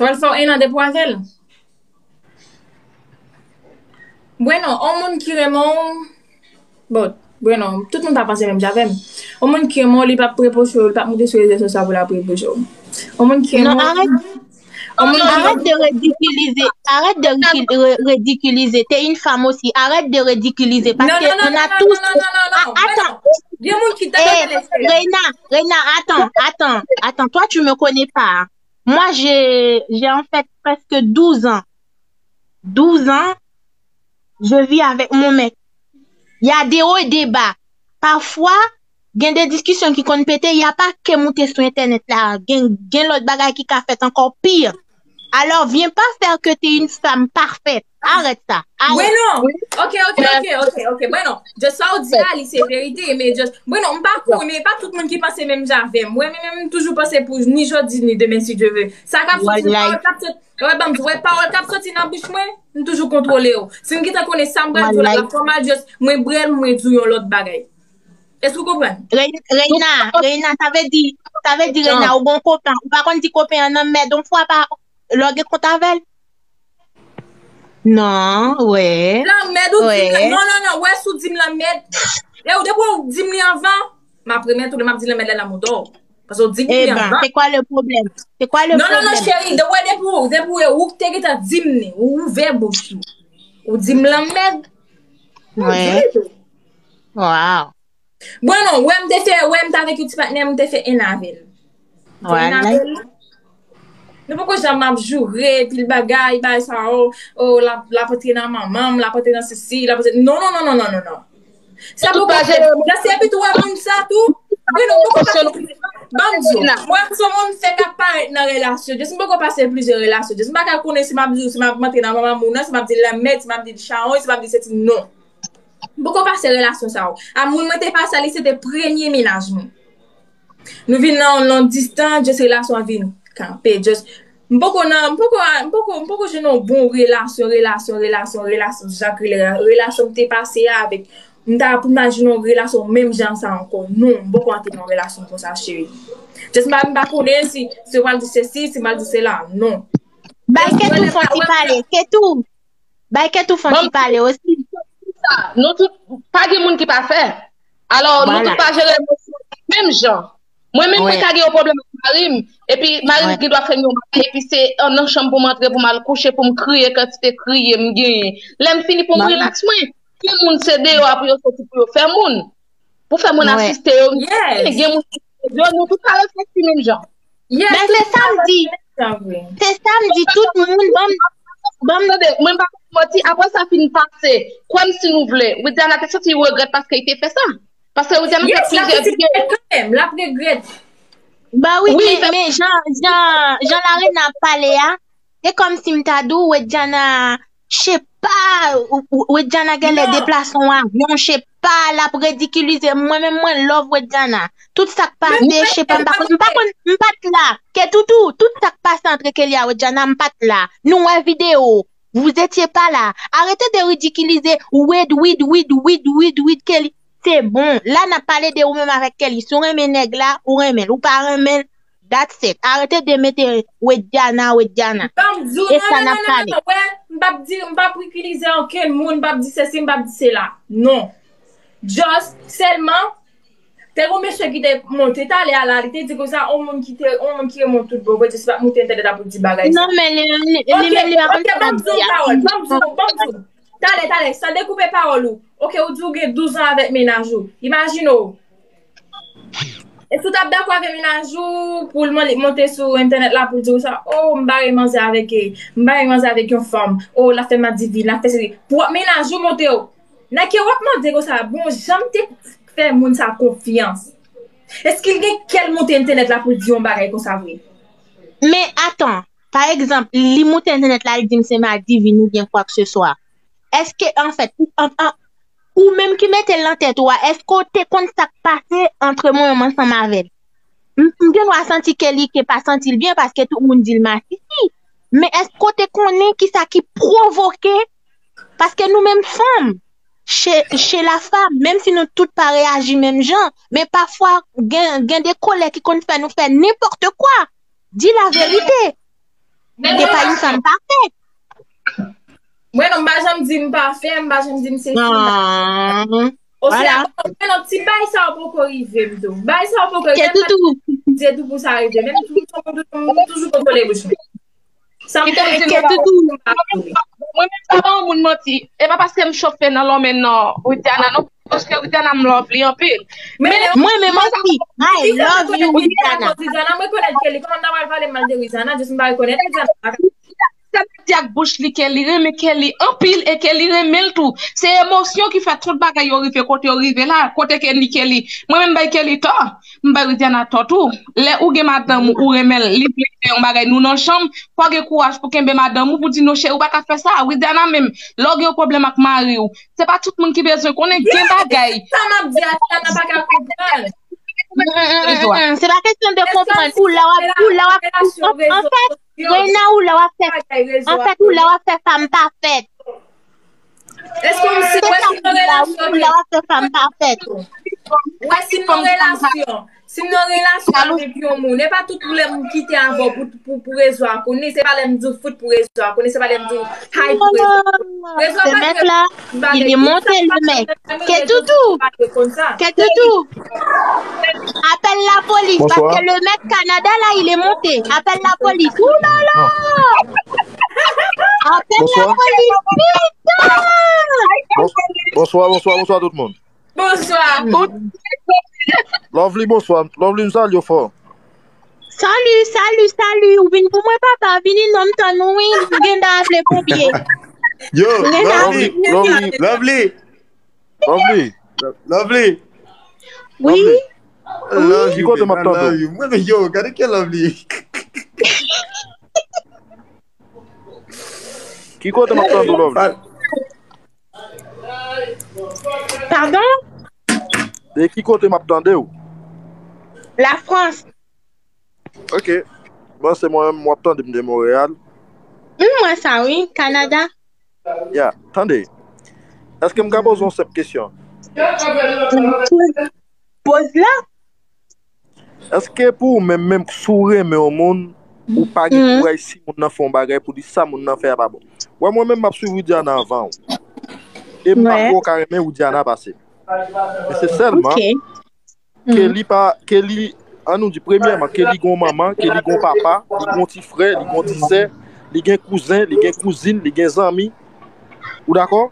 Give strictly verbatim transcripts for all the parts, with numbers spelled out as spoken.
Pral fè w en an depi w avè l. Bueno, yon moun ki renmen w, bon, bueno, tout moun pa panse menm jan avè m. Yon moun ki renmen w, li p ap reproche w, li p ap monte sou rezo sosyo pou l ap reproche w. Yon moun ki renmen w, yon moun ki Arrête de ridiculiser, arrête de ridi- re- ridiculiser. T'es une femme aussi. Arrête de ridiculiser. Parce Non, que non, non, on a non, tous. non, non, non, non, non. Ah, attends. Gen moun ki ta Eh, konn espere. Reina, Reina, attends, attends, attends. Toi, tu me connais pas. Moi, j'ai, j'ai en fait presque douze ans. Douze ans, je vis avec mon mec. Il y a des hauts et des bas. Parfois, gen de diskisyon ki konn pete, y a pa ke moute sou entènèt la. Gen, gen lòt bagay ki ka fèt ankò pi. Alors, viens pas faire que t'es une femme parfaite. Arrête ça. Arrête. Bueno, ok, ok, ok, ok, ok. Bueno, just sa w di a, li se verite, men just, bueno, m pa konnen, pa tout moun ki panse menm jan avè m. Mwen menm, m toujou panse pou ni jodi ni demen, si Dye vle. Sa k ap soti, Walay. Pawòl k ap soti, wè, ban m di, wè, pawòl k ap soti nan bouch mwen, m toujou kontwole yo. Si m gentan konnen sa m pral di w la, Walay. la fwa m al just, mwen brèl, mwen di w yon lòt bagay. Èske w konprann? Re- Reina, Reina, sa vle di, sa vle di Reina, ou gon kopen, ou pa konn di kopen an nan mèd yon fwa pa lè w gen kont avè l? Non, wè. Nan mèd ou di m la, Wè. Non, non, non, wè si w di m lan mèd. E ou depi ou di m li anvan, m ap remèt ou li, m ap di lan mèd la nan mouda w. Paske ou di m li Eh ben, anvan. C'est quoi le problème? C'est quoi le Non, non, non, problème? Cheri, de wè depi ou, depi ou, ou te gentan di m li, ou ouvè bouch ou. Ou di m lan mèd. Wè. Wow. Bon, non, wè m te fè, wè m t avèk yon ti patnè, m te fè en avè l. M te en Walay. avè l. Nou poko janm ap joure, pil bagay, bagay sa, o, o, l ap, l ap antre nan manman m, l ap antre nan sesi, l ap antre, non, non, non, non, non, non, non. Sa Tout poko pa fèt. jere Nan se epi tou wè moun sa tou. Wi, nou poko pase. Ban m di w, Rina. Mwen se moun fèk ap parèt nan relasyon. Just m poko pase plizyè relasyon. Just m pa ka konnen si m ap di w, si m ap antre nan manman moun nan, si m ap di l lanmèd, si m ap di l chawony, si m ap di l seti, non. M poko pase relasyon sa yo. A moun mwen te pase a, li se te premye mennaj mwen. Nou vin nan yon long distance, just relasyon an vin kanpe. Just, m poko nan, m poko, m poko, m poko jwenn yon bon relasyon, relasyon, relasyon, relasyon, jan k rele, relasyon m te pase a avèk, m ta, pou m ta jwenn yon relasyon menm jan sa ankò. Non, m poko antre nan yon relasyon konsa, cheri. Just m pa, m pa konnen si, si w al di sesi, si m al di sela. Non. Bay Ketou fon ti pale. Ketou. Bay Ketou fon ti pale osi. Sa, nou tout, pa gen moun ki pafè. Alò, nou Voilà. Tout pa jere emosyon menm jan. Mwen menm, mwen Wè. Ka gen yon pwoblèm ak mari m, epi mari m Wè. Gen dwa fè m yon bagay, epi se an nan chanm pou m antre, pou m al kouche, pou m kriye, kantite kriye m genyen. Lè m fini pou m Mari- relax mwen. Gen moun se deyò a pou yo soti pou yo fè moun. Pou fè moun Wè. Asiste yo. Yes. Gen moun yo, nou tout pa reflechi menm jan. Yes, Men se sa m di. Sa vre. Se sa m di, tout moun, ban m, ban m Tande, mwen pa manti, apre sa fin pase, kwè m si nou vle, Widiana te santi regrèt paske li te fè sa. Paske Widiana fè Yes, la plizyè fè ti videyo. Regrèt kanmenm, l ap regrèt. Ba wi, Wi, men, fè- men jan, jan, jan Larena ap pale a, e kòm si m ta di w, Widiana, je sais pas, ou- ou- Widiana genlè Non. Deplase yon avyon, je sais pas, l ap ridikilize m. Mwen menm, mwen love Widiana. Tout sa k pase, Men je sais pas, m pa konn, m pa konn, m pa t la. Ketoutou, tout sa k pase antre Kelly a Widiana, m pa t la. Nou wè videyo. Vous étiez pas là. Arrêtez de ridiculiser Wid, Wid, Wid, Wid, Wid, Wid, Kelly. Se bon. La, n ap pale de ou menm avèk Kelly. Si w renmen nèg la, ou renmen l. Ou pa renmen l, that's it. Arrêtez de mete Widiana, Widiana. Ban m di w, E non, sa non, n ap non, non, pale. non, wè, m p ap di, m p ap rikilize okenn moun, m p ap di sesi, m p ap di sela. Non. Just, sèlman, te gon mesye ki te monte talè a la, li te di konsa, on moun ki te, on moun ki remonte tout bon, vre, just pa moute entènèt la pou di bagay sa. Non, men li, li, li Ok, menm li pa konn ok, sa l ban m ap di di w a. pawòl, ban m di w, ban m di w. Talè, talè, san dekoupe pawòl ou. Ok, ou di w gen douz an avèk mennaj ou. Imajine w. E si w t ap dakò avè mennaj ou pou l man- monte sou entènèt la pou l di w sa, oh, m bare manzè avèk, eh, m bare manzè avèk yon fanm, oh, l ap fè madivin, l ap fè sesi. Pou mennaj ou monte w. Nan ke w ap mande konsa, bon, jan m te fè moun sa konfyans. Èske l gen kè l monte entènèt la pou l di yon bagay konsa vre? Men atan, pa egzanp, li moute entènèt la, li di m se madivin oubyen kwa ke se swa. Èske, anfèt, ou, an, an, ou menm ki mete l nan tèt ou a, èske w te konn sa k pase antre mwen menm ansanm avè l? M, m gen dwa santi ke li ke pa santi l byen paske tout moun di l masisi. Men èske w te konnen kisa ki pwovoke? Paske nou menm fanm, chez, chez la femme, menm si nou tout pa reyaji menm jan, men pafwa gen, gen de kolè ki konn fè nou fè nenpòt kwa. Di la verite. Men m pa fèt. Mwen non, m pa janm di m pa fè, m pa janm di m se si. Osea, mwen non, ti bay sa yo poko rive m tou. Bay sa yo poko rive m. Kè toutou. Di tou pou sa rive. Menm tou, tou, tou, tou, m toujou kontwole bouch mwen. Sa m konnen se nou pa. Mwen menm pa ba yon moun manti. E pa paske m chofe nan lonmen non Widiana non. Paske Widiana m love li anpil. Men mwen menm osi, I love you Widiana. Widiana, mwen rekonèt ke li, kòman m ta pral pale mal de Widiana, just m pa rekonèt Widiana. Sa vle di ak bouch li ke li renmen Kelly anpil e ke li renmen l tou. Se emosyon ki fè tout bagay yo rive kote yo rive la, kote ke ni Kelly. Mwen menm bay Kelly tò, m bay Widiana tò tou. Lè ou gen madanm ou, ou renmen l, li vle fè yon bagay nou nan chanm, fò w gen kouraj pou kenbe madanm ou, pou di non cheri ou pa ka fè sa. Widiana menm, lè w gen yon pwoblèm ak mari w, se pa tout moun ki bezwen konnen gen bagay. Sa m ap di a, Widiana pa ka konprann. Se pa kesyon de konprann. Ou la w ap, ou la w ap, anfèt, Reina, ou la w ap fè, anfèt, ou la w ap fè sa m pa fèt. Èske w si wè si m nan relasyon ou la w ap fè sa m pa fèt. Wè si m nan relasyon. Si m nan relasyon avèk yon moun, e pa tout lè m kite avè w pou, pou, pou rezo a konnen. Se pa lè m di w fout pou rezo a konnen. Se pa lè m di w hay pou rezo a konnen. Rezo a pa mèt la. Il est monté, le mec. Kè toutou. Kè toutou. Appelle la police parce que le mec Canada là, il est monté. Appelle la police. Ouh là là. Appelle la police. Putain. Bonswa, bonswa, bonswa tout moun. Bonswa. Lovely, bonswa. Lovely, m salye w fò. Salut, salut, salut. Ou vin pou mwen, papa. Vini non, m tann ou, wi. M gen da aple ponpye. Yo, Lovely, Lovely, Lovely. Lovely. Wi. Ki kote m ap tande w? Mwen, yo, gade ke Lovely. Ki kote m ap tande w, Lovely? Pardon? De ki kote m ap tande w? La France. Ok. Bon, se mwen menm, w ap tande m de Montréal. M wè sa, wi, Canada. Ya, tande. Èske m ka poze yon senp kesyon? Poz la. Èske pou ou menm, menm si w renmen yon moun, ou pa gen kouraj si moun nan fè yon bagay pou di sa moun nan fè a pa bon? Wè, mwen menm m ap swiv Widiana anvan w. E m pa kwè w ka renmen Widiana pase m. Men se sèlman ke li pa, ke li, an nou di premyèman, ke li gen yon manman, ke li gen yon papa, li gen yon ti frè, li gen yon ti sè, li gen kouzen, li gen kouzin, li gen zanmi. Ou dakò?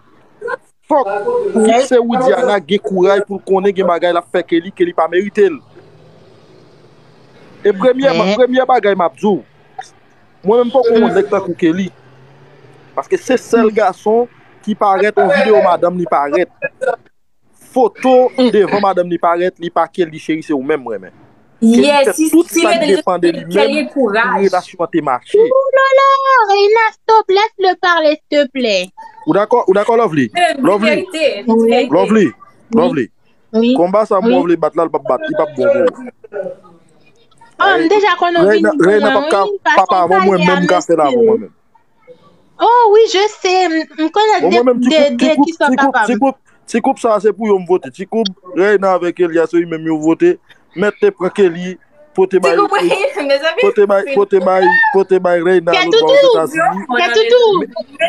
Fòk fikse Widiana gen kouraj pou l konnen gen bagay l ap fè Kelly, Kelly pa merite l. E premyèman, premyè bagay m ap di w, mwen menm poko yon nèg tankou Kelly. Paske se sèl gason ki parèt yon videyo madanm li parèt. Foto devan madanm li parèt, li pa Kelly cheri, se ou menm m renmen. Kelly fè tout sa k depann de li menm pou relasyon an te mache. Ouh là là, Reina, stop, laisse-le parler, s'il te plaît. Ou dakò, ou dakò, Lovely? Lovely, Lovely, Lovely. Konba sa mwen vle bat la, l p ap bat, li p ap bon pou ou. Oh, m deja konn ou vini pou mwen, wi. Papa avè mwen menm, m ka fè l avè mwen menm. Oh, wi, je sais. M, m konnen de, de, de ki sa w kapab. Ti koup, ti koup sa, se pou yo m vote. Ti koup, Reina avèk Elia, se yo menm yo vote. Mèt te pran Kelly, pote bay, pote bay, pote bay, pote bay Reina lòt bò Ozetazini. Kè toutou. Kè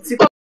toutou.